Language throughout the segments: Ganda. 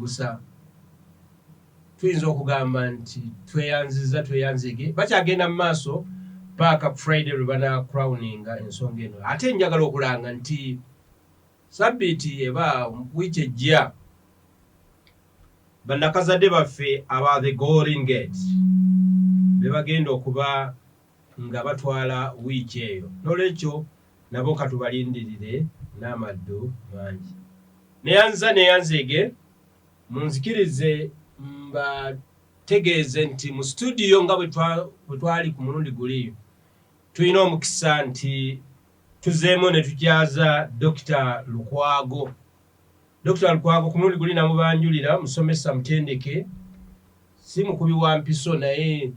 Gusa tuyinza okugamba nti tweyanziza tweyanzige, bakyagenda mu maaso paaka Friday lwe bana crowninga ensonga eno. Ate njagala okulanga nti sabbiiti eba wiiki ejja, bannakazadde baffe aba The Golden Gate be bagenda okuba nga batwala wiiki eyo. N'olwekyo nabo katubalindirire n'amaddu mangi. Neyanza neyanzeege, munzikirize mbategeeze nti mu studio nga bwe twali ku mulundi guli, tulina omukisa nti tuzeemu ne tukyaza Dr. Lukwago. Dr. Lukwago ku mulundi guli namubanjulira, musomesa mutendeke, si mukubi wa mpiso, naye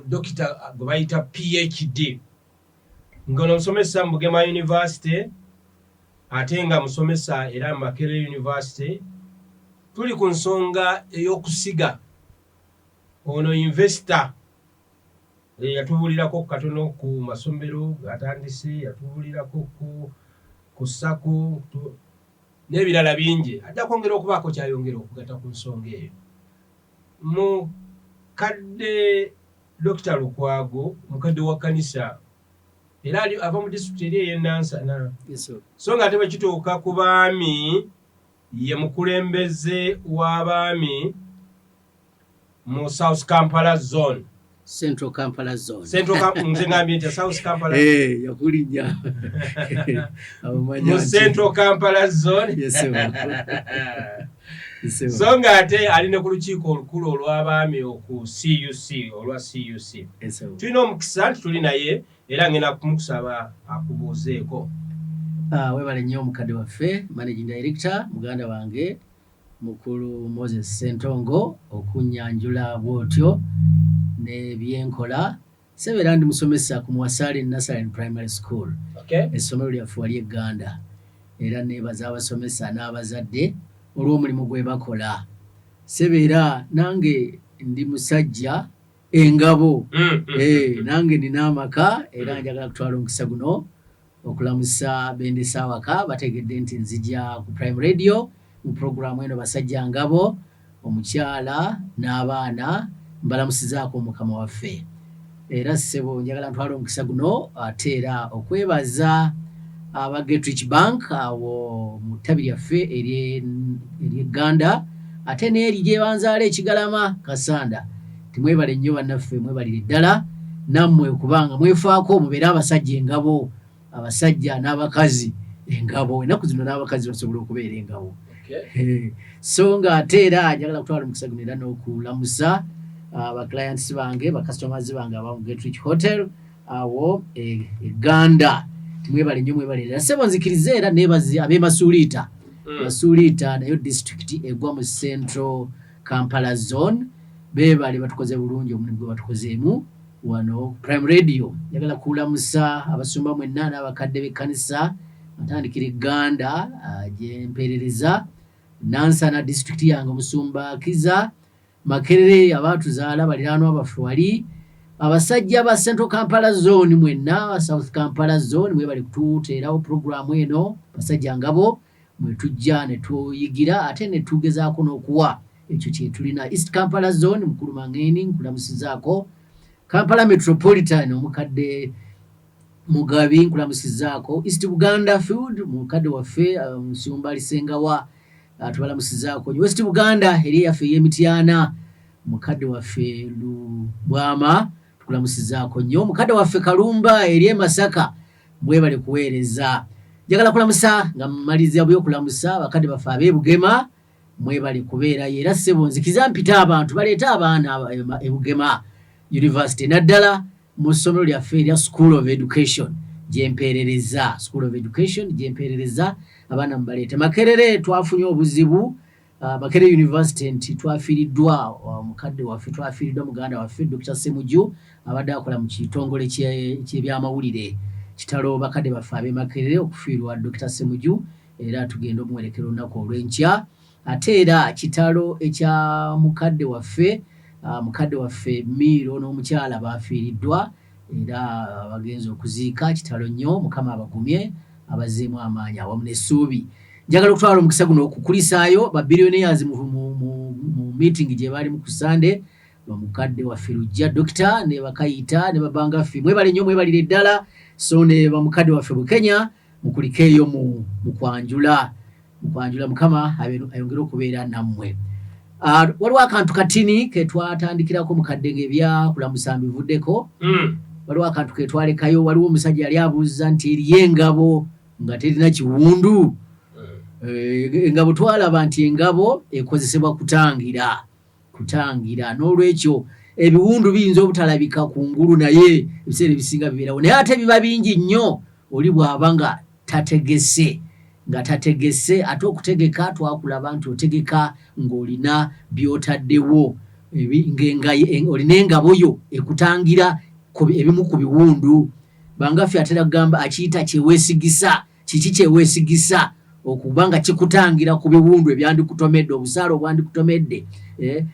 dokita gwe bayita PhD, ng'ono musomesa mu Bugema University, ate nga musomesa era mu Makerere University. Tuli ku nsonga ey'okusiga. Ono investor, yatubuulirako katono ku masomero gatandise, yatubuulirako ku SACCO n'ebirala bingi. Ajja kwongera okubaako kyayongera okugatta ku nsonga eyo. Mukadde Dr. Lukwago mukadde wa kkanisa, era ava mu disitulikiti eri ey'enansana, so nga ate bwe kituuka ku baami, ye mukulembeze w'abaami mu South Kampala Zone. Central Kampala Zone. Central, nze ngambye nti South Kampala. Eh, yakulinnya. Mu Central Kampala Zone. Yes. So nga ate ali ne ku lukiiko olukulu olw'abaami oku CUC, olwa CUC. Tulina omukisa nti tuli naye, era ngenda kumukusaba akubuuzeeko. Ah, webale nnyo omukadde waffe, managing director, muganda wange mukulu Moses Sentongo, okunyanjula bw'otyo n'ebyenkola. Sebeera ndi musomesa ku Muwasaale Nursery Primary School, essomero lyaffe wali egganda, era neebaza abasomesa n'abazadde olw'omulimu gwe bakola. Sebeera nange ndi musajja engabo. Nange nina amaka, era njagala kutwala omukisa guno okulamusa bendesa awaka. Bategedde nti nzija ku Prime Radio mu puroguramu eno Basajja Ngabo. Omukyala n'abaana mbalamusizaako Mukama waffe. Era ssebo, njagala ntwala omukisa guno ate era okwebaza aba Getrich Bank awo mu ttabi lyaffe ery'egganda, ate n'eri gyebanzaala ekigalama Kasanda. Timwebale nnyo bannaffe, mwebalire ddala nammwe okubanga mwefaako mubeere abasajja engabo, abasajja n'abakazi engabo. Ennaku zino n'abakazi basobola okubeera engabo. So nga ate era njagala kutwala omukisa guno era n'okulamusa ba clients bange, ba customers bange aba mu Getrich Hotel awo eganda. Timwebale nnyo, mwebale era. Sebo, nzikirize era nebaze ab'e Masuliita. Masuliita nayo disitulikiti egwa mu Central Kampala Zone. Beebale, batukoze bulungi omulimu gwe batukozeemu wano Prime Radio. Njagala kulamusa abasumba mwenna n'abakadde b'ekkanisa, ntandikira egganda gye mpeerereza, Nansana disitulikiti yange, omusumba Kiza, Makerere abaatuzaala, baliraanwa baffe wali, abasajja ba Central Kampala Zone mwenna, South Kampala Zone, mwebale kututeerawo puroguramu eno Basajja Ngabo, mwetujja ne tuyigira ate ne tugezaako n'okuwa ekyo kyetulina. East Kampala Zone, mukulu Mangeni, nkulamusizaako. Kampala Metropolitan, omukadde Mugabi, nkulamusizaako. East Buganda Field, mukadde waffe musumba Alisengawa, tubalamusizaako. West Buganda eri eyaffe ey'Emityana, mukadde waffe Lubwama, tukulamusizaako nnyo. Mukadde waffe Kalumba eri e Masaka, mwebale kuweereza. Njagala kulamusa nga mmaliza byokulamusa bakadde baffe ab'e Bugema, mwebale kubeerayo. Era ssebo, nzikiza mpita abantu baleete abaana e Bugema University, naddala mu ssomero lyaffe erya School of Education gyempeerereza. School of Education gyempeerereza, abaana mubaleete. Makerere twafunye obuzibu, Makerere University, nti twafiiriddwa mukadde waffe, twafiiriddwa muganda waffe Dr. Semuju, abadde akola mu kitongole ky'ebyamawulire. Kitalo bakadde baffe ab'e Makerere okufiirwa Dr. Semuju, era tugenda omuwerekera olunaku olw'enkya. Ate era kitalo ekya mukadde waffe, mukadde waffe Miiro n'omukyala bafiiriddwa, era bagenza okuziika. Kitalo nnyo, Mukama abagumye, abazeemu amaanyi awamu n'essuubi. Njagala okutwala omukisa guno okukulisaayo ba billionaires mu Meeting gye baalimu ku Sande, bamukadde waffe Lujja Dokita ne Bakayita ne Babangaffe, mwebale nnyo, mwebalire ddala. So ne bamukadde waffe Bukenya, mukulikeeyo mu kwanjula, mu kwanjula. Mukama ayongere okubeera nammwe. Waliwo akantu katini ketwatandikirako, mukadde, ng'ebyakulamusa mbivuddeko. Waliwo akantu ketwalekayo. Waliwo omusajja yali abuuza nti eriyo engabo nga terina kiwundu. Engabo, twalaba nti engabo ekozesebwa kutangira, kutangira. N'olwekyo ebiwundu biyinza obutalabika ku ngulu, naye ebiseera ebisinga bibeerawo, naye ate biba bingi nnyo oli bw'aba nga tategese, nga tategese. Ate okutegeka, twakulaba nti otegeka ng'olina by'otaddewo, olina engabo yo ekutangira ebimu ku biwundu. Bangaffe atera kugamba, akiyita kyeweesigisa. Kiki kyeweesigisa okuba nga kikutangira ku biwundu ebyandikutomedde, obusaala obwandikutomedde,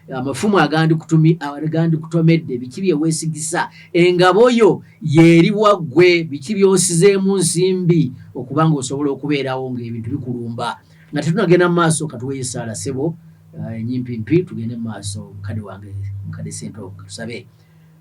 amafumu agandikutomedde? Biki byeweesigisa? Engabo yo yeeriwa ggwe? Biki byosizeemu nsimbi okuba nga osobola okubeerawo ng'ebintu bikulumba? Nga tetunagenda mu maaso, katuweeyo essaala, ssebo, enyimpimpi, tugende mu maaso. Mukadde wange, mukadde Sento, katusabe.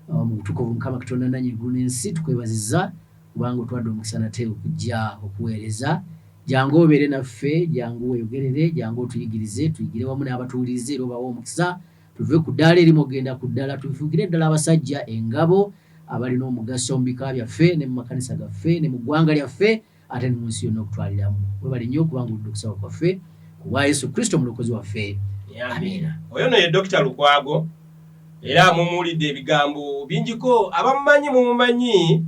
Omutukuvu Mukama Katonda nanyi eggulu n'ensi, tukwebaziza kubanga otwadde omukisa nate okujja okuweereza. Jangu obeere naffe, jangu weeyogerere, jangu otuyigirize, tuyigire wamu n'abatuwuliriza, era obawe omukisa tuve ku ddaala erimu okugenda ku ddala, tufuukire ddala abasajja engabo abalina omugaso mu bika byaffe ne mu makanisa gaffe ne mu ggwanga lyaffe, ate ne mu nsi yonna okutwaliramu. Webale nnyo okubanga oludde okusaba kwaffe, ku bwa Yesu Kristo omulokozi waffe, amiina. Oyo no ye Dokita Lukwago, era mumuwulidde ebigambo bingiko. Abamumanyi mumumanyi,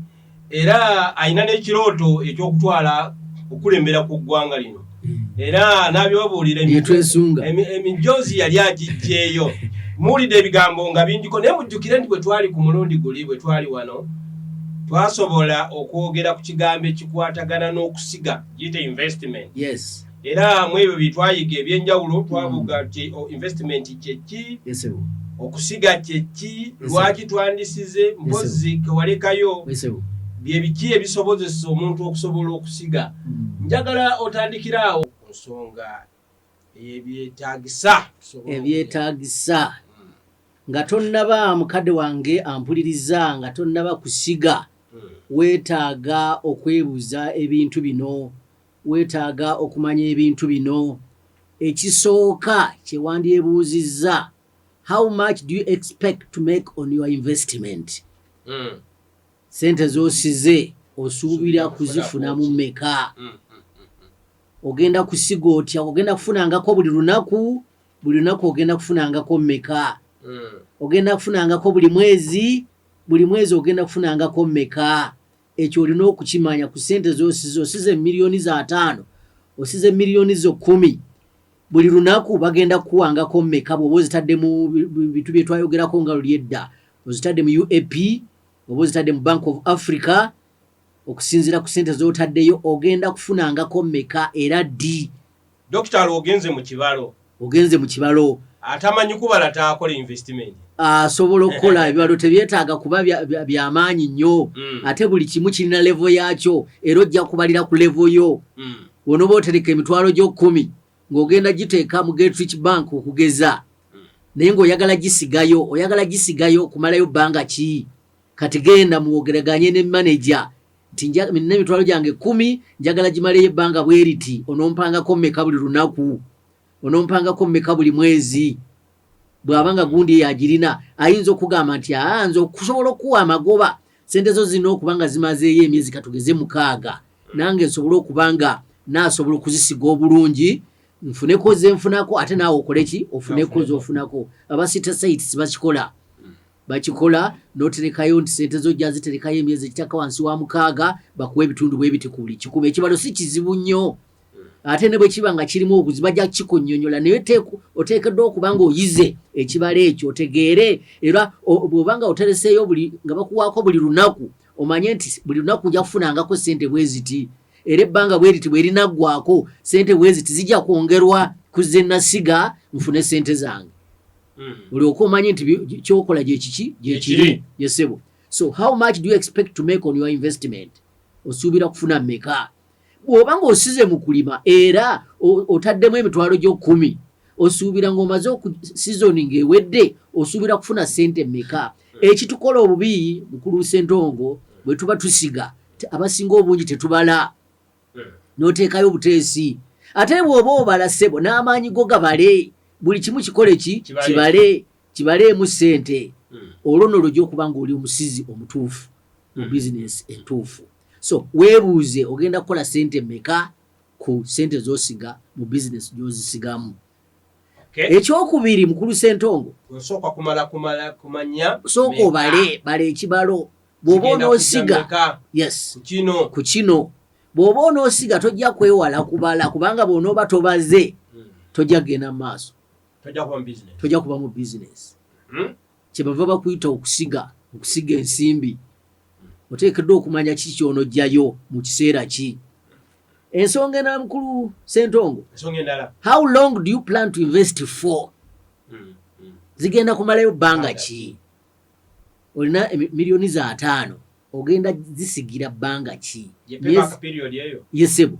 era alina n'ekirooto ekyokutwala okukulembera ku ggwanga lino, era n'abyobuulira. Yetwesunga. Emijoozi yali agijjeeyo. Muwulidde ebigambo nga bingiko, naye mujjukire nti bwe twali ku mulundi guli, bwe twali wano, twasobola okwogera ku kigambo ekikwatagana n'okusiga, giyite investment. Era mu ebyo bye twayiga ebyenjawulo, twabuga nti investment kyeki, okusiga kyeki, lwaki twandisize, mpozi kewalekayo bye biki ebisobozesa omuntu okusobola okusiga. Njagala otandikire awo ku nsonga ebyetaagisa. Ebyetaagisa nga tonnaba, mukadde wange ampuliriza, nga tonnaba kusiga, weetaaga okwebuuza ebintu bino, weetaaga okumanya ebintu bino. Ekisooka kye wandyebuuzizza, how much do you expect to make on your investment? Sente z'osize osuubira kuzifunamu mmeka? Ogenda kusiga otya? Ogenda kufunangako buli lunaku? Buli lunaku ogenda kufunangako mmeka? Ogenda kufunangako buli mwezi? Buli mwezi ogenda kufunangako mmeka? Ekyo olina okukimanya ku sente z'osize. Osize miliyoni za 50, osize miliyoni zo 10, buli lunaku bagenda kukuwangako mmeka? Bw'oba ozitadde mu bintu bye twayogerako nga luli edda, ozitadde mu UAP oba ozitadde mu Bank of Africa, okusinziira ku sente z'otaddeyo ogenda kufunangako mmeka era ddi? Dokita, ogenze mu kibalo. Ogenze mu kibalo. Atamanyi kubala taakola investment. Asobola okukola ebibalo, tebyetaaga kuba byamaanyi nnyo. Ate buli kimu kirina level yakyo, era ojja kubalira ku level yo. Bw'onooba otereka emitwalo gyo 10 ng'ogenda giteeka mu Getrich Bank okugeza, naye ng'oyagala gisigayo, oyagala gisigayo okumalayo bbanga ki? Kati genda muwogeraganye ne manager nti nina emitwalo gyange 10, njagala gimaleyo ebbanga bwe riti, onompangako mmeka buli lunaku, onompangako mmeka buli mwezi? Bw'aba nga gundi eyo agirina, ayinza okugamba nti aa, nze okusobola okuwa amagoba, sente zo zirina okuba nga zimazeeyo emyezi katugeze 6, nange nsobole okuba nga naasobola okuzisiga obulungi, nfuneko zenfunako, ate naawe okole ki, ofuneko zofunako. Aba City Sites bakikola, bakikola n'oterekayo nti sente zo ojja ziterekayo emyezi egitakka wansi wa 6, bakuwa ebitundu bwe biti ku buli 100. Ekibalo si kizibu nnyo, ate ne bwe kiba nga kirimu obuzibu bajja kukikunnyonnyola, naye oteekeddwa okuba nga oyize ekibalo ekyo, otegeere. Era bw'oba nga otereseeyo buli nga bakuwaako buli lunaku, omanye nti buli lunaku nja kufunangako sente bwe ziti, era ebbanga bwe riti bwe linaggwako, sente bwe ziti zijja kwongerwa ku ze nasiga, nfune sente zange. Olyoke omanye nti kyokola gyekiki, gyekiri yesebo. So how much do you expect to make on your investment? Osuubira kufuna mmeka bw'oba ng'osize mu kulima era otaddemu emitwalo gyo 10? Osuubira ng'omaze season ng'ewedde osuubira kufuna ssente mmeka? Ekitukola obubi, mukulu Ssentongo, bwe tuba tusiga, abasinga obungi tetubala, n'oteekayo obuteesi. Ate bw'oba obala, ssebo, n'amaanyi go gabale, buli kimu kikole ki? Kibale. Kibale, kibaleemu ssente. Olwo nno lwojja okuba ng'oli omusizi omutuufu mu bizinesi entuufu. So weebuuze, ogenda kukola ssente mmeka ku ssente z'osiga mu bizinesi gy'ozisigamu? Ekyokubiri, mukulu Ssentongo, Osooka kumala kumala kumanya sooka meka. Obale, bala ekibalo bw'oba Zigenda kujja onoosiga. mmeka Yes. ku kino? Ku kino bw'oba onoosiga, tojja kwewala kubala, kubanga bw'onooba tobaze, tojja kugenda mu maaso. Tojja kuba mu business. Tojja kuba mu bizinesi. Kyebava bakuyita okusiga, okusiga ensimbi, oteekeddwa okumanya kiki ky'onoggyayo mu kiseera ki. Ensonga endala, mukulu Sentongo, Ensonga endala. how long do you plan to invest for? Zigenda kumalayo bbanga Bbanga. ki? Olina miliyoni za 50, ogenda zisigira bbanga ki? Ye payback period eyo. Yes ssebo.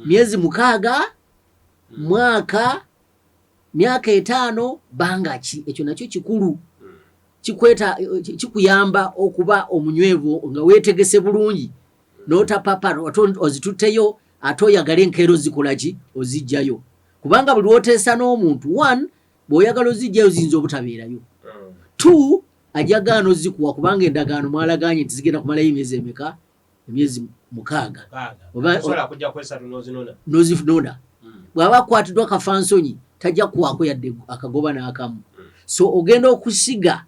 Myezi 6, mwaka, myaka 5, bbanga ki? Ekyo nakyo kikulu. Kikweta kikuyamba okuba omunywevu nga weetegese bulungi, n'otapapa ate ozitutteyo, ate oyagale enkeero zikola ki, ozijjayo. Kubanga buli lwoteesa n'omuntu, one, bw'oyagala ozijjayo ziyinza obutabeerayo. Two, ajja gaana ozikuwa, kubanga endagaano mwalaganye nti zigenda kumalayo emyezi emeka? Emyezi 6. 6. Oba- Osobola kujja kwesatu n'ozinona. N'ozinona. Bw'aba akwatiddwa kafansonyi, tajja kuwaako yadde akagoba n'akamu. So ogenda okusiga,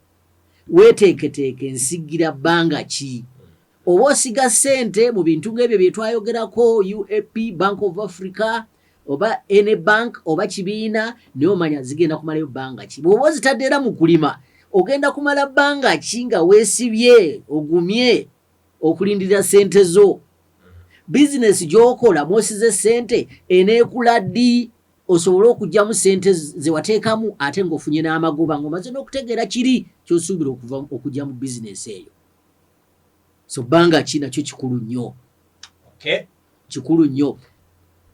weeteeketeeke, nsigira bbanga ki? Oba osiga ssente mu bintu ng'ebyo bye twayogerako, UAP, Bank of Africa, oba any bank oba kibiina, naye omanya zigenda kumalayo bbanga ki? Bw'oba ozitadde era mu kulima, ogenda kumala bbanga ki nga weesibye, ogumye okulindirira ssente zo? Bizinesi gy'okola mwosize ssente eneekula ddi osobole okuggyamu ssente ze wateekamu, ate ng'ofunye n'amagoba, ng'omaze n'okutegeera kiri ky'osuubira okuva okujja mu bizinesi eyo? So bbanga ki nakyo kikulu nnyo. Kikulu nnyo,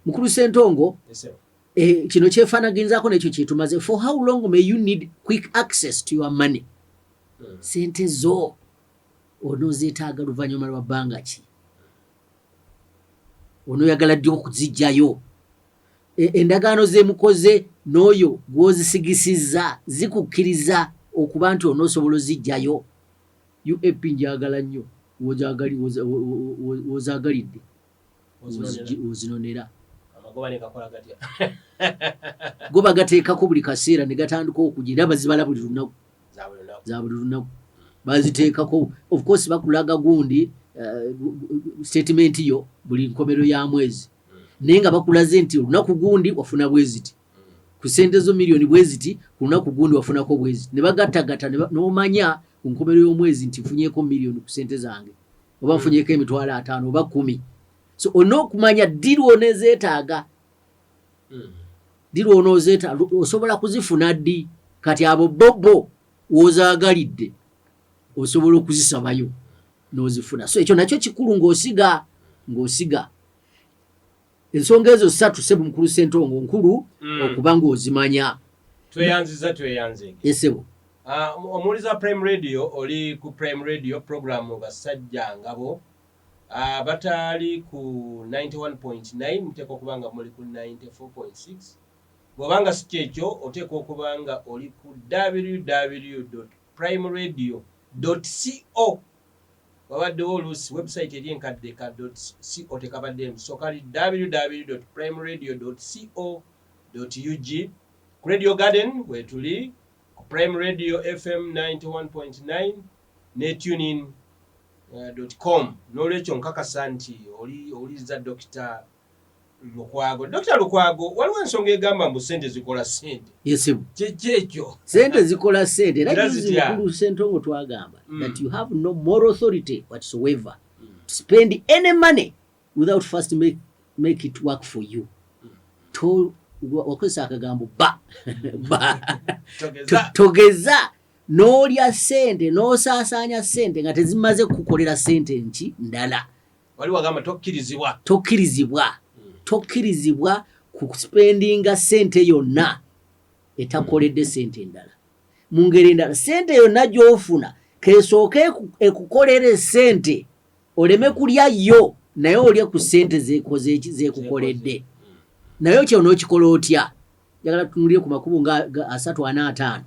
mukulu Sentongo. Yes, sir. Kino kyefaanaginzaako nekyo kyetumaze. For how long may you need quick access to your money? Sente zo onoozeetaaga luvannyuma lwa bbanga ki? Onooyagala ddi okuzijjayo? Endagaano zemukoze n'oyo gw'ozisigisizza zikukkiriza okuba nti onoosobola ozijjayo? UAP njagala nnyo, wozaagalidde ozinonera. Amagoba ne gakola gatya? Go bagateekako buli kaseera ne gatandika okugira, era bazibala buli lunaku. Za buli lunaku. Za buli lunaku baziteekako. Of course bakulaga gundi statement yo buli nkomero ya mwezi, naye nga bakulaze nti olunaku gundi wafuna bweziti ku sente zo miliyoni bweziti, ku lunaku gundi wafunako bweziti, ne bagattagatta n'omanya ku nkomero y'omwezi nti nfunyeeko miliyoni ku sente zange, oba nfunyeeko 50,000 oba 10. So olina okumanya ddi lwonezeetaaga, ddi lwonoozeetaaga, osobola kuzifuna ddi. Kati abo bobo wozaagalidde osobola okuzisabayo n'ozifuna. So ekyo nakyo kikulu ng'osiga. Ensonga ezo ssatu, ssebo mukulu Sentongo, nkulu okuba ng'ozimanya. Tweyanziza, tweyanze. Esebo. Ah, omuwuliza wa Prime Radio, oli ku Prime Radio, programu Basajja Ngabo. Ah, bataali ku 91.9, muteekwa okuba nga muli ku 94.6. Bw'obanga si kyekyo, oteekwa okuba nga oli ku www primeradio co. Wabaddewo oluusi website eri enkadde ka co tekabaddemu, so kali www primeradio co ug. Ku Radio Garden wetuli, ku Prime Radio FM 91.9 ne TuneIn com. N'olwekyo nkakasa nti oli owuliriza Dr Lukwago. Dr Lukwago, waliwo ensonga egamba mbu sente zikola sente. Yes ssebo. Kyeki ekyo? Sente zikola sente era Era juzi, zitya? mukulu Sentongo, twagamba that you have no moral authority whatsoever to spend any money without first make it work for you. To wakozesa akagambo ba ba. Togeza. Togeza n'olya sente n'osaasaanya sente nga tezimaze kukukolera sente nki ndala. Wali wagamba tokkirizibwa. Tokkirizibwa, tokkirizibwa kuspendinga sente yonna. Etakoledde sente endala. Mu ngeri endala, sente yonna gy'ofuna kesooke ekukolere sente, oleme kulya yo, naye olye ku sente zekoze eki, zekukoledde. Naye kyo onookikola otya? Njagala tutunulire ku makubo nga 3, 4,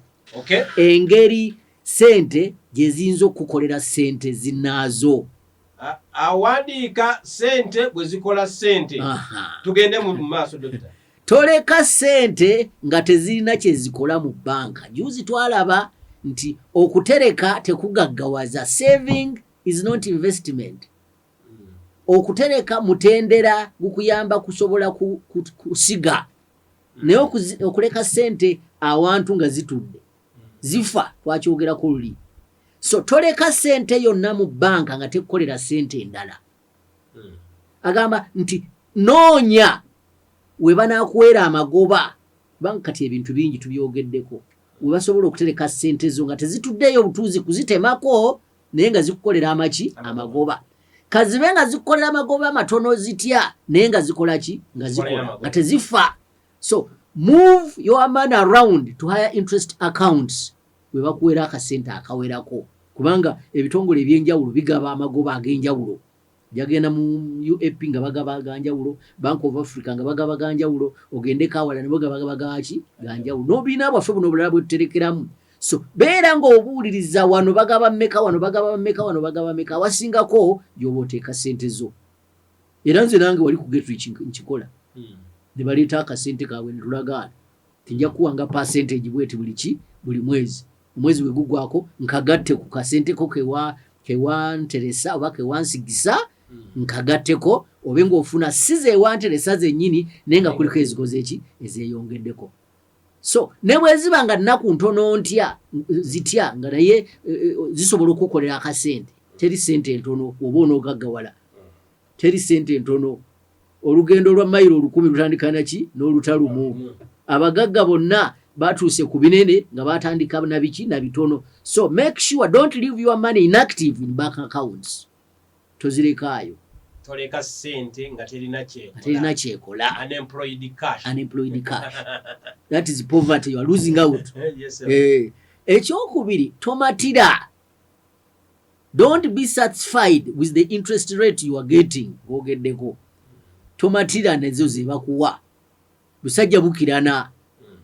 5 engeri sente gye ziyinza okukukolera sente zinaazo. Awandiika sente bwe zikola sente. Tugende mu maaso, dokita. Toleka sente nga tezirina kyezikola mu banka. Juzi twalaba nti okutereka tekugaggawaza. Saving is not investment. Okutereka mutendera gukuyamba kusobola kusiga, naye okuleka sente awantu nga zitudde zifa, twakyogerako luli. So toleka sente yonna mu banka nga tekukolera sente endala. Agamba nti noonya we banaakuweera amagoba, kubanga kati ebintu bingi tubyogeddeko we basobola okutereka sente zo nga tezituddeeyo obutuuzi kuzitemako, naye nga zikukolera amaki, amagoba. Kazibe nga zikukolera amagoba matono zitya, naye nga zikola ki? Nga zikola, nga tezifa. So move your money around to higher interest accounts we bakuwera akasente akawerako, kubanga ebitongole ebyenjawulo bigaba amagoba ag'enjawulo. Jagenda mu UAP nga bagaba ganjawulo, Bank of Africa nga bagaba ganjawulo, ogendeko awala ne bagaba gaki, ganjawulo, n'obubiina bwaffe buno obulala bwe tuterekeramu. So beera ng'obuuliriza, wano bagaba mmeka, wano bagaba mmeka, wano bagaba mmeka, awasingako gy'oba oteeka ssente zo. Era nze nange wali ku Getrich nkikola, ne baleeta akasente kaabwe ne tulagaana tinja kuwanga percentage bweti buli ki, buli mwezi. Omwezi bwe gugwako nkagatte ku kasente ko kewa kewanteresa oba kewansigisa, nkagatteko, obe ng'ofuna si zewanteresa zennyini, naye nga kuliko ezikoze eki, ezeeyongeddeko. So ne bwe ziba nga nnaku ntono ntya zitya, nga naye zisobola okukukolera akasente. Teri sente ntono oba onoogaggawala, teri sente ntono. Olugendo lwa mayiro 1000 lutandika naki? N'olutalumu. Abagagga bonna batuuse ku binene nga batandika na biki? Na bitono. So make sure don't leave your money inactive in bank accounts. Tozirekaayo. Toleka ssente nga terina kyekola. Terina kyekola. Unemployed cash. Unemployed cash, that is poverty, you are losing out. Yes, sir. Ekyokubiri, tomatira. Don't be satisfied with the interest rate you are getting. Ng'ogeddeko, tomatira nezo zebakuwa. Busajja bukirana,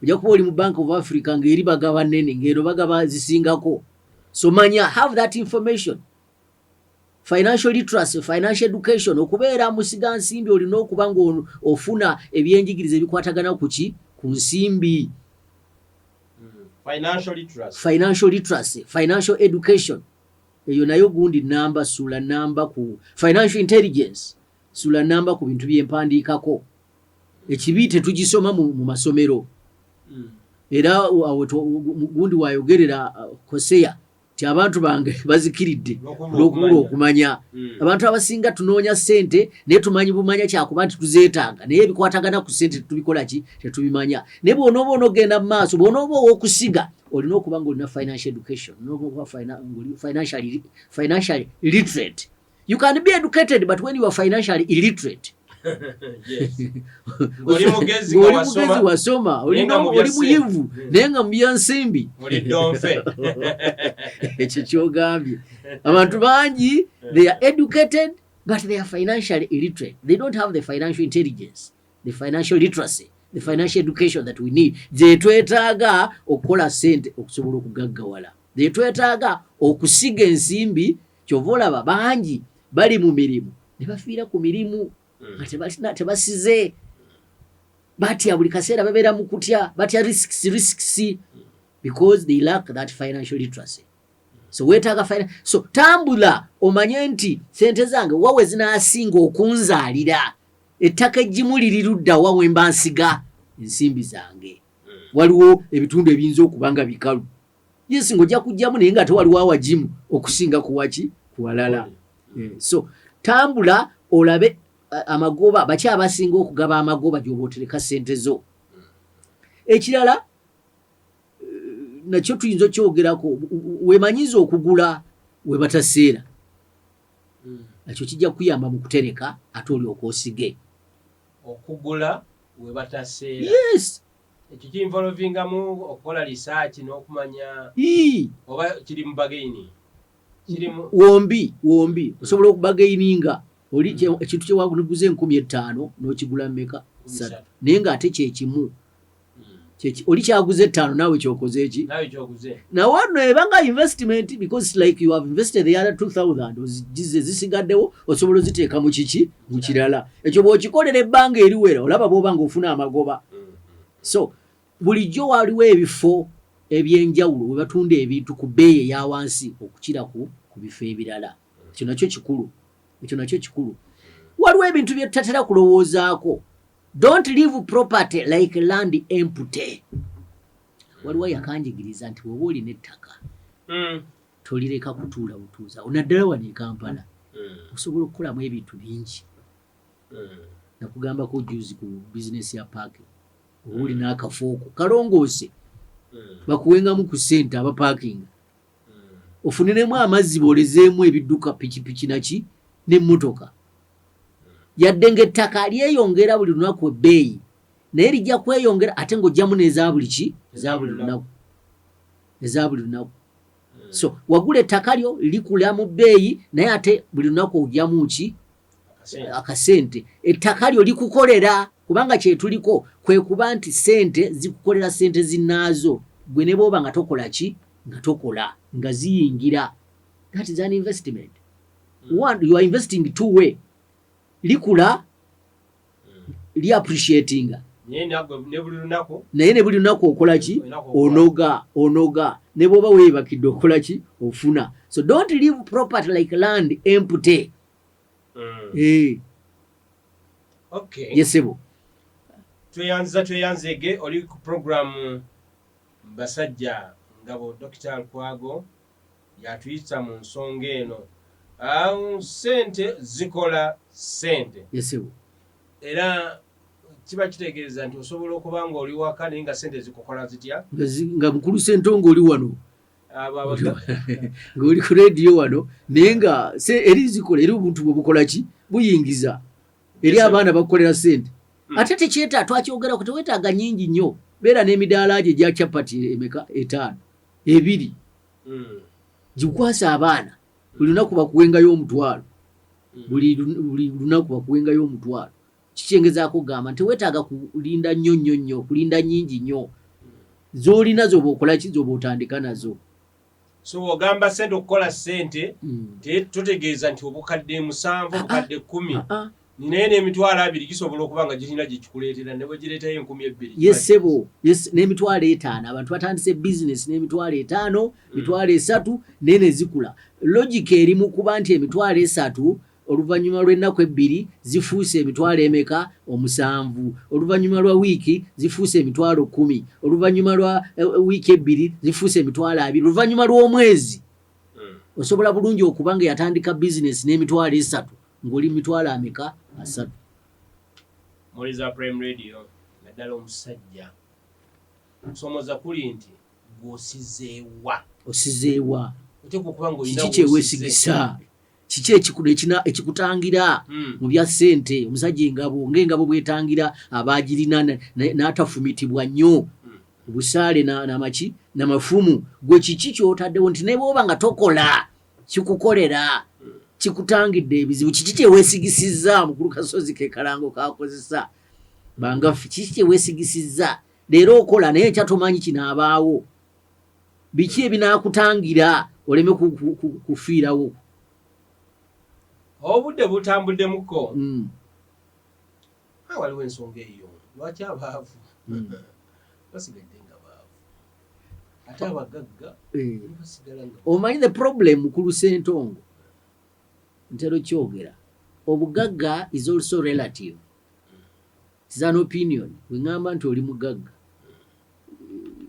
ojja kuba oli mu Bank of Africa ng'eri bagaba nnene, ng'eno bagaba zisingako. So manya, have that information, financial literacy, financial education. Okubeera musiga nsimbi olina okuba nga ofuna ebyenjigiriza ebikwatagana ku ki, ku nsimbi. Financial literacy. Financial literacy, financial education, eyo nayo gundi namba, sula namba ku financial intelligence, sula namba ku bintu byempandiikako. Ekibi tetugisoma mu masomero. Era awo gundi wayogerera Koseya ti abantu bange bazikiridde olw'okubula okumanya. Abantu abasinga tunoonya ssente, naye tumanyi bumanya kyakuba nti tuzeetaaga, naye ebikwatagana ku ssente tetubikola ki, tetubimanya. Naye bw'onooba onogenda mu maaso, bw'onooba ow'okusiga, olina okuba ng'olina financial education, olina okuba ng'oli financially literate. You can be educated, but when you are financially illiterate, Ng'oli mugezi nga ng'oli wasoma, mugezi wasoma, naye nga mu bya oli muyivu, ssente. Naye nga mu bya nsimbi Oli donfe. Ekyo kyogambye, abantu bangi they are educated but they are financially illiterate. They don't have the financial intelligence, the financial literacy, the financial education that we need, zetwetaaga okukola sente, okusobola okugaggawala, zetwetaaga okusiga ensimbi. Kyova olaba bangi bali mu mirimu ne bafiira ku mirimu nga tebasize. Batya, buli kaseera babeera mu kutya, batya risks, risks, because they lack that financial literacy. So weetaaga so tambula omanye nti sente zange wawe zinaasinga okunzaalira, ettaka eggimu liri ludda wa wemba nsiga ensimbi zange. Waliwo ebitundu ebiyinza okuba nga bikalu, yes, ng'ojja kujjamu, naye nga ate waliwo awagimu okusinga kuwaki, kuwalala. So tambula olabe amagoba, baki abasinga okugaba amagoba gy'oba otereka sente zo. Ekirala nakyo tuyinza okyogerako, wemanyiza okugula we bataseera. Ekyo kijja kuyamba mu kutereka ate olyoka osige. Okugula we bataseera. Yes. Ekyo kinvolvingamu okukola research n'okumanya oba kiri mu bargaining, kirimu? Wombi, wombi osobola okubargaininga. Oli ekintu kyewaguza 5000 n'okigula mmeka? 3. Naye ng'ate kyekimu. Oli kyaguza 5 naawe kyokoze eki? Naawe kyoguze. Nawe nno eba nga investment, because like you have invested the other 2000, ozigize zisigaddewo, osobola oziteeka mu kiki, mu kirala. Ekyo bw'okikolera ebbanga eriwera, olaba bw'oba ng'ofuna amagoba. So bulijjo waliwo ebifo ebyenjawulo we batunda ebintu ku bbeeyi eya wansi okukira ku bifo ebirala. Ekyo nakyo kikulu, ekyo nakyo kikulu. Waliwo ebintu bye tutatera kulowoozaako. Don't leave property like land empty. Waliwo yakanjigiriza nti bw'oba olina ettaka, tolireka kutuula butuuza, naddala wano e Kampala. Osobola okukolamu ebintu bingi. Nakugambako juzi ku bizinesi ya parking. Oba olina akafooko kalongoose, bakuwengamu ku ssente abaparkinga, ofuniremu amazzi, boolezeemu ebidduka, pikipiki naki n'emmotoka. Yadde ng'ettaka lyeyongera buli lunaku ebbeeyi, naye lijja kweyongera ate ng'ojjamu n'eza buli ki, eza buli lunaku, eza buli lunaku. So wagula ettaka lyo, likula mu bbeeyi, naye ate buli lunaku ojjamu ki? Akasente. Ettaka lyo likukolera, kubanga kyetuliko kwe kuba nti sente zikukolera sente zinnaazo, gwe ne bw'oba nga tokola ki, nga tokola, nga ziyingira. That is an investment. One, you are investing two way: likula, li appreciatinga. Naye nagwe ne buli lunaku. Naye ne buli lunaku okola ki? Olina okukola. Onoga, onoga. Ne bw'oba weebakidde okola ki? Ofuna. So don't leave property like land empty. Eh. Okay. Yes, ssebo. Tweyanziza, tweyanzeege. Oli ku programu Basajja Ngabo. Dr Lukwago yatuyisa mu nsonga eno. Sente zikola sente. Yes, ssebo. Era kiba kitegeeza nti osobola okuba nga oli waka naye nga sente zikukola zitya? Nga mukulu Sentongo oli wano, Abo ng'oli ku rediyo wano, naye nga eri zikola, eri obuntu bwe bukola ki, buyingiza eri abaana bakukolera sente. Ate tekyeta twakyogerako, teweetaaga nyingi nnyo. Beera n'emidaala gye egya capati emeka, etaano, ebiri, gikwasa abaana, buli lunaku bakuwengayo 1000. Buli lunaku bakuwengayo 1000. Kikyengezaako kugamba nti teweetaaga kulinda nnyo nnyo nnyo, kulinda nnyingi nnyo. Z'olina zoba okola ki, zoba otandika nazo. So ogamba sente okukola sente, totegeeza nti obukadde 7, obukadde 10. Ah, ah. Naye n'emitwalo 20 gisobola okuba nga girina gye kikuleetera, ne bwe gireetayo 2000. Yes, ssebo. Yes, n'emitwalo 50. Abantu batandise bizinesi n'emitwalo 50, 30,000, naye ne zikula. Logic eri mu kuba nti 30,000 oluvannyuma lw'ennaku 2 zifuuse emitwalo emeka? 7. Oluvannyuma lwa wiiki zifuuse 10,000. Oluvannyuma lwa wiiki 2 zifuuse 20,000. Oluvannyuma lw'omwezi osobola bulungi okuba nga yatandika bizinesi n'emitwalo 3 ng'oli mitwalo ameka? 30. Muliza Prime Radio, naddala omusajja kusoomoza kuli nti gw'osizeewa. Osizeewa. Oteekwa okuba ng'olina Kiki w'osize. Kyeweesigisa? Kiki ekikutangira mu bya ssente, omusajja engabo, ng'engabo bwetangira abagirina n'atafumitibwa nnyo obusaale namaki namafumu? Gwe kiki kyotaddewo nti ne bwoba nga tokola kikukolera, kikutangidde ebizibu? Kiki kyeweesigisizza? Mukulu Kasozi ke kalango kakozesa bangaffe. Kiki kyeweesigisizza? Leero okola, naye enkya tomanyi kinaabaawo. Biki ebinaakutangira oleme kufiirawo? Obudde butambuddemuko. Ah, waliwo ensonga eyo, lwaki abaavu basigadde nga baavu ate abagagga basigala nga Omanyi the problem, mukulu Sentongo, ntero kyogera, obugagga is also relative. It's an opinion. Bwe ŋŋamba nti oli mugagga,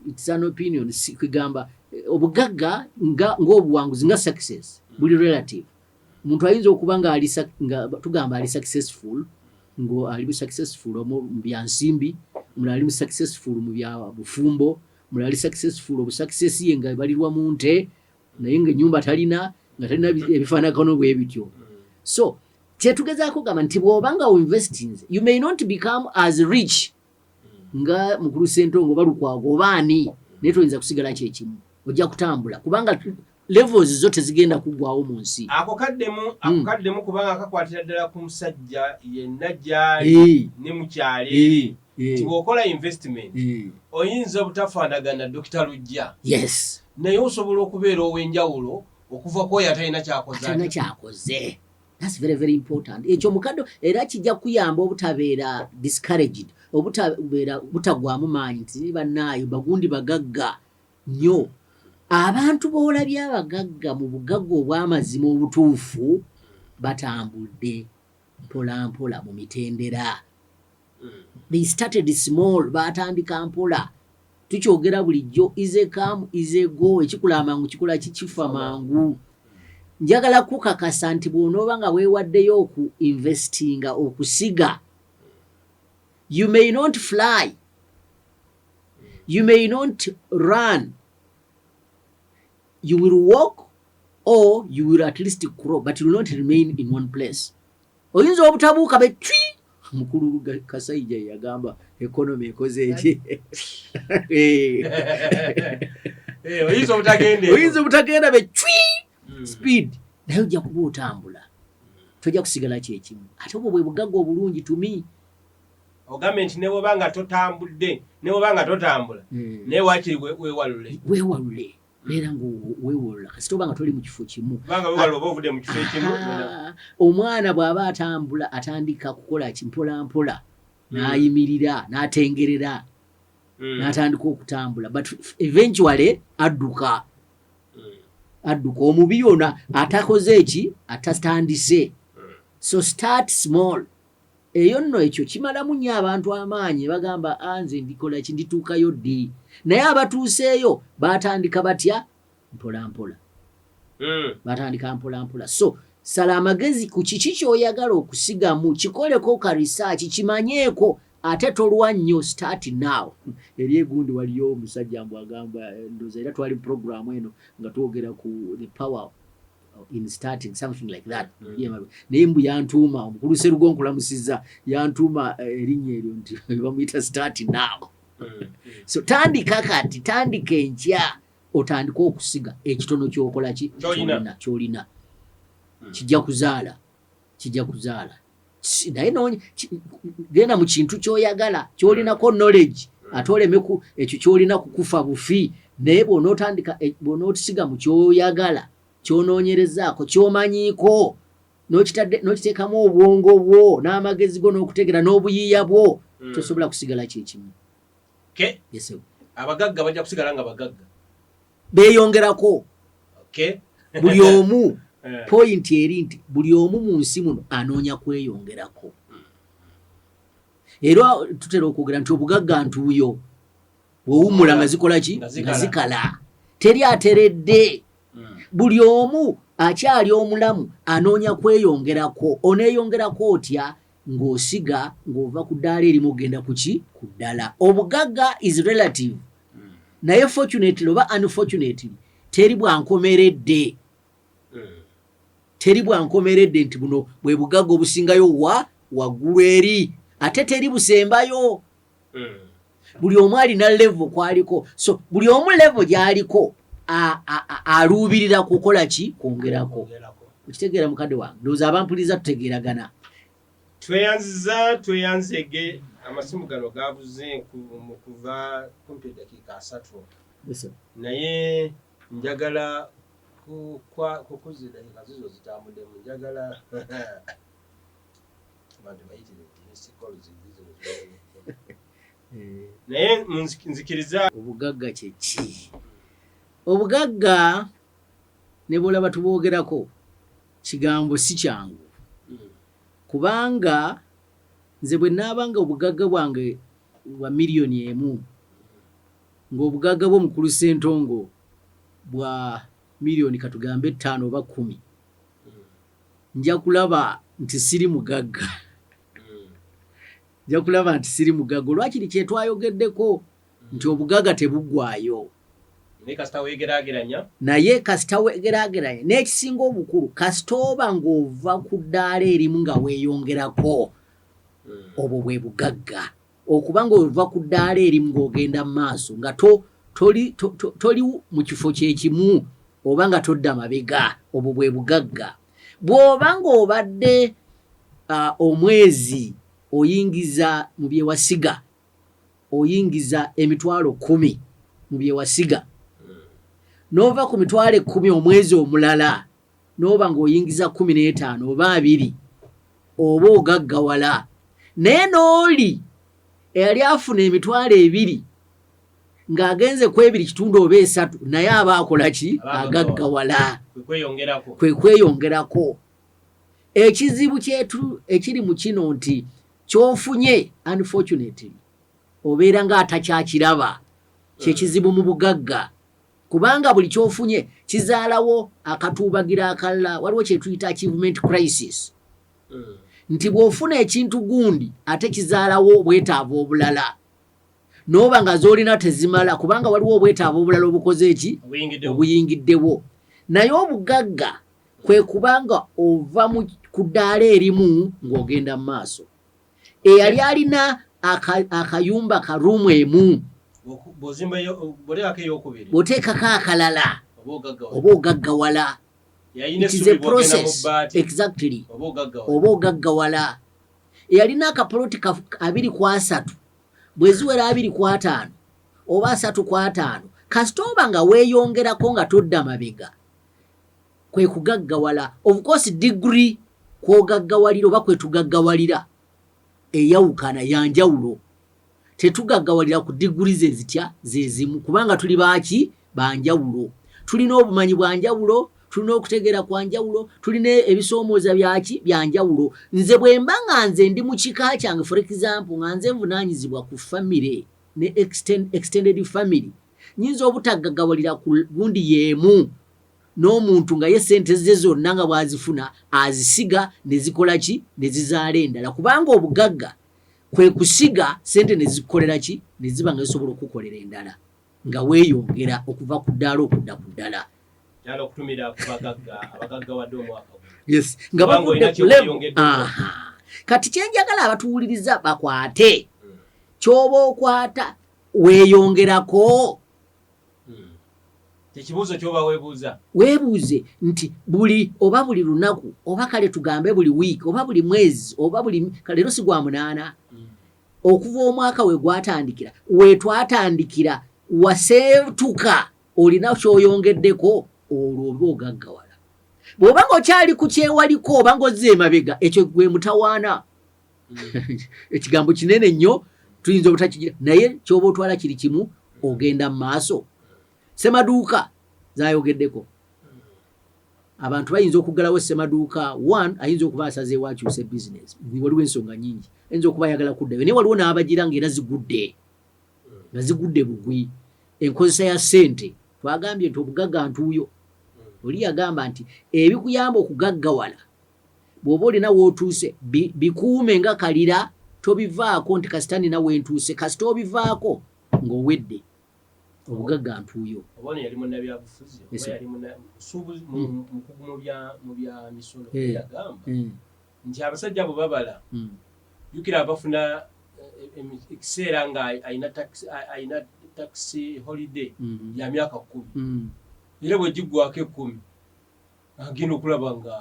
it's an opinion. Si kugamba obugagga nga ng'obuwanguzi, nga success, buli relative. Omuntu ayinza okuba nga ali nga tugamba ali successful, ngo ali successful mu bya nsimbi, omulala ali successful mu bya bufumbo, omulala ali successful, obusuccess ye nga ebalirwa mu nte, naye nga ennyumba talina, nga talina ebifaanagano bwe bityo. So kyetugezaako kugamba nti bw'oba nga investinze, you may not become as rich. Nga mukulu Sentongo oba Lukwago oba ani, naye toyinza kusigala kyekimu, ojja kutambula kubanga levels zo tezigenda kuggwawo mu nsi. Ako kaddemu, ako kaddemu, kubanga kakwatira ddala ku musajja yenna gyali ne mukyalo eri, nti bw'okola investment oyinza obutafaanagana Dokita Lujja, naye osobola okubeera ow'enjawulo okuva ku oyo atalina kyakoze. Atalina kyakoze. That's very, very important. Ekyo mukadde era kijja kuyamba obutabeera discouraged, obutabeera butagwamu maanyi nti bannaayo bagundi bagagga nnyo. Abantu b'olabye abagagga mu bugagga obw'amazima obutuufu batambudde mpola mpola mu mitendera. They started small, batandika mpola. Tukyogera bulijjo, easy come, easy go. Ekikula amangu kikula kifa mangu. Njagala kukakasa nti bw'onooba nga weewaddeyo oku investinga, okusiga, you may not fly, you may not run, you will walk or you will at least crawl, but you will not remain in one place. Oyinza obutabuuka betwi. Mukulu Kasaija yagamba economy ekoze eki? Oyinza obutagenda. Oyinza obutagenda betwi speed, naye ojja kuba otambula, tojja kusigala kyekimu. Ate obwo bwe bugagga obulungi tumi. Ogambye nti ne bwoba nga totambudde, ne bwoba nga totambula, naye wakiri weewalule. Weewalule, beera nga weewalula, kasita oba nga toli mu kifo kimu. Kubanga weewalula oba ovudde mu kifo ekimu. Omwana bw'aba atambula atandika kukola ki? Mpola mpola n'ayimirira, n'atengerera, n'atandika okutambula, but eventually adduka. Adduka omubi yona atakoze eki, atatandise. So start small. Eyo nno ekyo kimalamu nnyo abantu amaanyi, bagamba, "Ah, nze ndikola ki? Ndituukayo ddi?" Naye abatuuseeyo batandika batya? Mpola mpola. Batandika mpola mpola. So sala amagezi ku kiki ky'oyagala okusigamu, kikoleko ka research, kimanyeeko, ate tolwa nnyo. Start now. Eri egundi waliyo omusajja mbu agamba, ndowooza era twali mu program eno nga twogera ku the power in starting something like that. Naye mbu yantuuma omukulu Serugo, nkulamusizza, yantuuma erinnya eryo nti bamuyita Start Now. So tandika kati, tandika enkya, otandike okusiga ekitono kyokola ki? Ky'olina. Kyolina kijja kuzaala, kijja kuzaala. Naye genda mu kintu kyoyagala, kyolinako knowledge, ate oleme ku ekyo kyolina kukufa bufi. Naye bw'onootandika, bw'onoosiga mu kyoyagala, kyonoonyerezaako, kyomanyiiko, n'okiteekamu obwongo bwo n'amagezi go n'okutegeera n'obuyiiya bwo, tosobola kusigala kyekimu. Okay. Yes, sir. Abagagga bajja kusigala nga bagagga. Beeyongerako. Buli omu, point eri nti buli omu mu nsi muno anoonya kweyongerako. Era tutera okwogera nti obugagga ntuuyo, bw'owummula nga zikola ki? Nga Nga zikala. zikala. Teri ateredde. Buli omu akyali omulamu anoonya kweyongerako. Oneeyongerako otya? Ng'osiga, ng'ova ku ddaala erimu ogenda ku ki? Ku ddala. Obugagga is relative, naye fortunately oba unfortunately teri bwankomeredde. Teri bwankomeredde nti buno bwe bugagga obusingayo wa waggulu eri, ate teri busembayo. Buli omu alina level kwaliko, so buli omu level gy'aliko aluubirira kukola ki? Kwongerako. Kwongerako. Okitegeera, mukadde wange? Ndowooza abampuliriza tutegeeragana. Tweyanziza, tweyanzege. Amasimu gano gavuze mu kuva kumpi eddakiika 30, naye njagala kukuza eddakiika zizo zitambuddemu. Njagala abantu bayitire missed calls zino ziwere. Naye nzikiriza. Obugagga kye ki? Obugagga ne bwolaba tubwogerako, kigambo si kyangu, kubanga nze bwe naaba nga obugagga bwange bwa miliyoni 1, ng'obugagga bw'omukulu Ssentongo bwa miliyoni katugambe 5 oba 10, nja kulaba nti siri mugagga. Nja kulaba nti siri mugagga olwakiri kyetwayogeddeko nti obugagga tebuggwayo. Naye kasita weegeraageranya. Naye kasita weegeraageranya, n'ekisinga obukulu, kasita oba ng'ova ku ddaala erimu nga weeyongerako, obwo bwe bugagga. Okuba ng'ova ku ddaala erimu ng'ogenda mu maaso nga to, toli, to, to, toli mu kifo kyekimu oba nga todda mabega, obwo bwe bugagga. Bw'oba ng'obadde omwezi oyingiza mu bye wasiga, oyingiza 100,000 mu bye wasiga, n'ova ku 100,000 omwezi omulala n'oba ng'oyingiza 15 oba 20, oba ogaggawala. Naye n'oli eyali afuna 20,000 ng'agenze ku 2.5 oba 3, naye aba akola ki? Agaggawala. Kwe kweyongerako. Ekizibu kyetu ekiri mu kino nti ky'ofunye unfortunately obeera ng'atakyakiraba, kyekizibu mu bugagga, kubanga buli ky'ofunye kizaalawo akatuubagira akalala. Waliwo kye tuyita achievement crisis, nti bw'ofuna ekintu gundi ate kizaalawo obwetaavu obulala, n'oba nga z'olina tezimala, kubanga waliwo obwetaavu obulala obukoze eki obuyingiddewo. Naye obugagga kwe kubanga ova ku ddaala erimu ng'ogenda mu maaso. Eyali alina akayumba ka ruumu emu, bw'oteekako akalala oba ogaggawala. It is a process. Exactly, oba ogaggawala. Eyalina akapoloti 2 ku 3, bwe ziwera 25 oba 35, kasita oba nga weeyongerako nga todda mabega, kwe kugaggawala. Of course degree kwogaggawalira oba kwetugaggawalira eyawukana, yanjawulo. Tetugaggawalira ku degree ze zitya zezimu, kubanga tuli baaki banjawulo, tulina obumanyi bwanjawulo, tulina okutegeera kwanjawulo, tulina ebisoomooza byaki byanjawulo. Nze bwe mba nga nze ndi mu kika kyange, for example, nga nze nvunaanyizibwa ku family ne extended family, nyinza obutaggagawalira ku gundi y'emu n'omuntu nga ye sente ze zonna nga bw'azifuna azisiga ne zikola ki, ne zizaala endala, kubanga obugagga kwe kusiga sente ne zikukolera ki, ne ziba nga zisobola okukukolera endala nga weeyongera okuva ku ddaala okudda ku ddala. Kyala okutumira ku bagagga abagaggawadde omwaka guno. Yes, nga Kubanga bavudde olina ku level. kyeweeyongeddeko. Aha. Kati kyenjagala abatuwuliriza bakwate, kyoba okwata weeyongerako. Ekibuuzo kyoba weebuuza. Weebuuze nti buli oba buli lunaku, oba kale tugambe buli wiiki oba buli mwezi oba buli kale, leero si gwa 8, okuva omwaka we gwatandikira, we twatandikira, waseetuka olina kyoyongeddeko, olwo oba ogaggawala. Bw'oba ng'okyali ku kyewaliko oba ng'ozza emabega, ekyo gwe mutawaana. Ekigambo kinene nnyo, tuyinza obutakigira, naye kyoba otwala kiri kimu, ogenda mu maaso. Semaduuka zayogeddeko, abantu bayinza okuggalawo semaduuka. One, ayinza okuba asazeewo akyuse bizinesi, waliwo ensonga nyingi, ayinza okuba ayagala kuddayo, naye waliwo n'abagira ng'era zigudde, nga zigudde bugwi. Enkozesa ya ssente, twagambye nti obugagga ntuuyo. Oli yagamba nti ebikuyamba okugaggawala, bw'oba olina w'otuuse, bikuume nga kalira, tobivaako nti kasita nina wentuuse. Kasita obivaako ng'owedde. Obugagga ntuuyo. Oba ono yali munnabyabufuzi oba Yes, sir. yali musuubuzi, mukugu mu bya misolo, yagamba nti abasajja abo babala, jjukira bafuna ekiseera nga alina tax holiday ya myaka 10, era bwe giggwako 10 agenda okulaba nga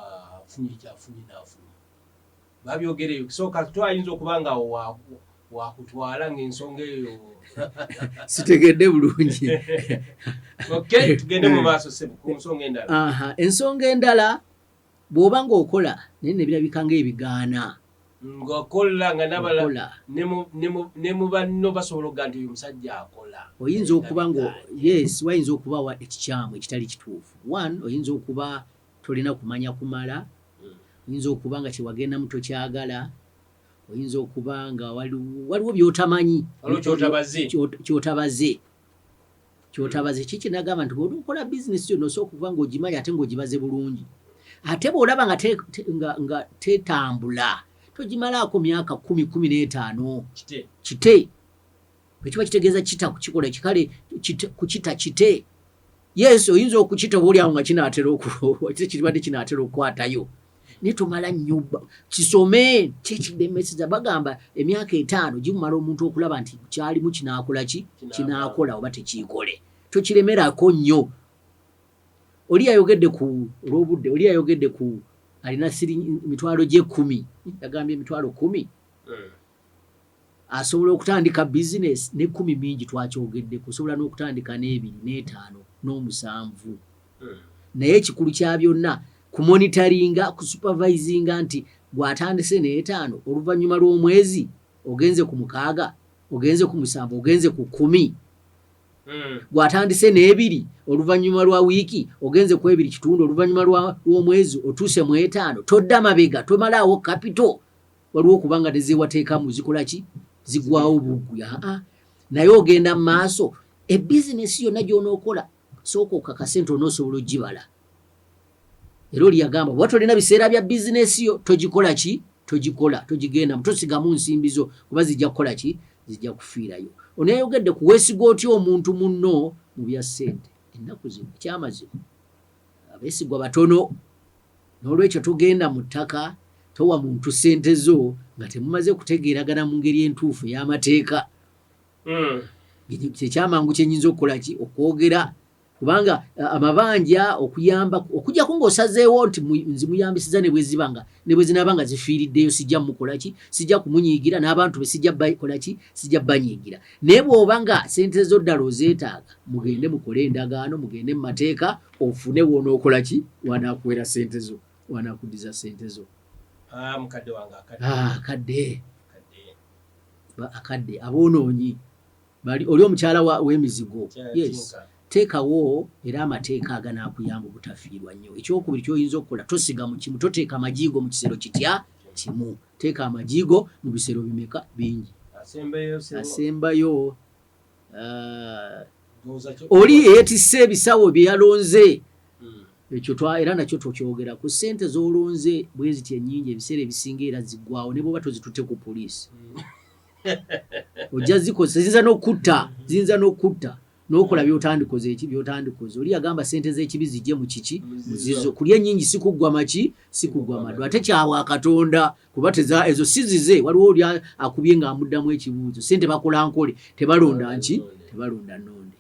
afunye kyafunye n'afunye. Babyogereyo, so kati ayinza okuba nga awo wakutwala ng'ensonga eyo. Sitegedde bulungi. Okay, tugende mu maaso ssebo ku nsonga endala. Aha, ensonga endala, bw'oba ng'okola naye nebirabika ng'ebigaana. Ng'akola nga nabala Okola. Ne mu banno basobola okuga nti oyo musajja akola. Oyinza okuba nga, yes, wayinza okubawa ekikyamu ekitali kituufu. One, oyinza okuba tolina kumanya kumala, oyinza okuba nga kyewagendamu tokyagala, oyinza okuba nga waliwo by'otamanyi. Waliwo kyotabaze. Kyotabaze kiki? Nagamba nti bw'oba okola bizinesi yonna, osooka okuba ng'ogimanyi ate ng'ogibaze bulungi. Ate bw'olaba nga tetambula, togimalaako myaka 10, 15. Kite. Kite. Bwe kiba kitegeeza kita kukikola kikale kukita kite. Yes, oyinza okukita oba oliawo nga kinaatera kiribadde kinaatera okukwatayo. Naye tomala nnyo, kisome kyekidemeseza. Bagamba emyaka 5 gimumala omuntu okulaba nti kyalimu kinaakola ki, kinaakola oba tekiikole. Tokiremerako nnyo. Oli yayogedde ku olw'obudde, oli yayogedde ku alina 10 gye 10, yagambye 10,000 asobola okutandika bizinesi. Ne 10 mingi, twakyogeddeko, osobola n'okutandika n'ebiri n'etaano n'omusanvu. Naye ekikulu kya byonna kumonitoringa, kusupervisinga nti gw'atandise n'etaano, oluvannyuma lw'omwezi ogenze ku 6, ogenze ku 7, ogenze ku 10. Gw'atandise n'ebiri, oluvannyuma lwa wiiki ogenze ku ebiri kitundu, oluvannyuma lw'omwezi otuuse mu etaano. Todda mabega, tomalaawo capital. Waliwo okubanga tezeewateekamu zikola ki, zigwawo buggwi. Aa, naye ogenda mu maaso. Ebizinesi yonna gy'onookola, sooka okakase nti onoosobola ogibala. Era oli yagamba, bw'oba tolina biseera bya bizinesi yo, togikola ki, togikola, togigendamu, tosigamu nsimbi zo, kuba zijja kukola ki, zijja kufiirayo. Ono yayogedde ku weesiga otya omuntu munno mu bya ssente. Ennaku zino, ekyamazima, abeesigwa batono. N'olwekyo togenda mu ttaka, towa muntu ssente zo nga temumaze kutegeeragana mu ngeri entuufu ey'amateeka. Kyekyamangu kyenyinza okukola ki, okwogera, kubanga amabanja okuyamba okujjako ng'osazeewo nti nzimuyambisiza ne bwe ziba nga ne bwe zinaaba nga zifiiriddeyo, sijja mukola ki, sijja kumunyiigira, n'abantu be sijja bakola ki, sijja banyiigira. Naye bw'oba nga sente zo ddala ozeetaaga, mugende mukole endagaano, mugende mu mateeka, ofune w'onookola ki, wanaakuwera sente zo, wanaakuddiza sente zo. Ah, mukadde wange, akadde. Ah, akadde. Akadde. Akadde aboonoonyi bali oli omukyala w'emizigo. Yes. Tinka. Teekawo era amateeka aganaakuyamba obutafiirwa nnyo. Ekyokubiri kyoyinza okukola, tosiga mu kimu, toteeka amagiigo mu kisero kitya kimu. Teeka amagiigo mu bisero bimeka? Bingi. Asembayo, sebo. Asembayo, Ndowooza oli eyeetisse ebisawo bye yalonze. Ekyo era nakyo tokyogera ku ssente z'olonze bwe ziti ennyingi. Ebiseera ebisinga era ziggwawo ne bw'oba tozitutte ku poliisi. Ojja zikozesa, ziyinza n'okutta, ziyinza n'okutta n'okola by'otandikoze, eki by'otandikoze. Oli yagamba ssente z'ekibi zijje mu kiki, muzizo. Kulya ennyingi si kuggwa maki, si kuggwa maddu, ate kyabwa Katonda, kuba teza ezo si zize. Waliwo oli akubye ng'amuddamu ekibuuzo, ssente bakola nkole, tebalonda nki, tebalonda nnonde.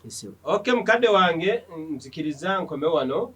Ese. Okay, mukadde wange, nzikiriza nkome wano.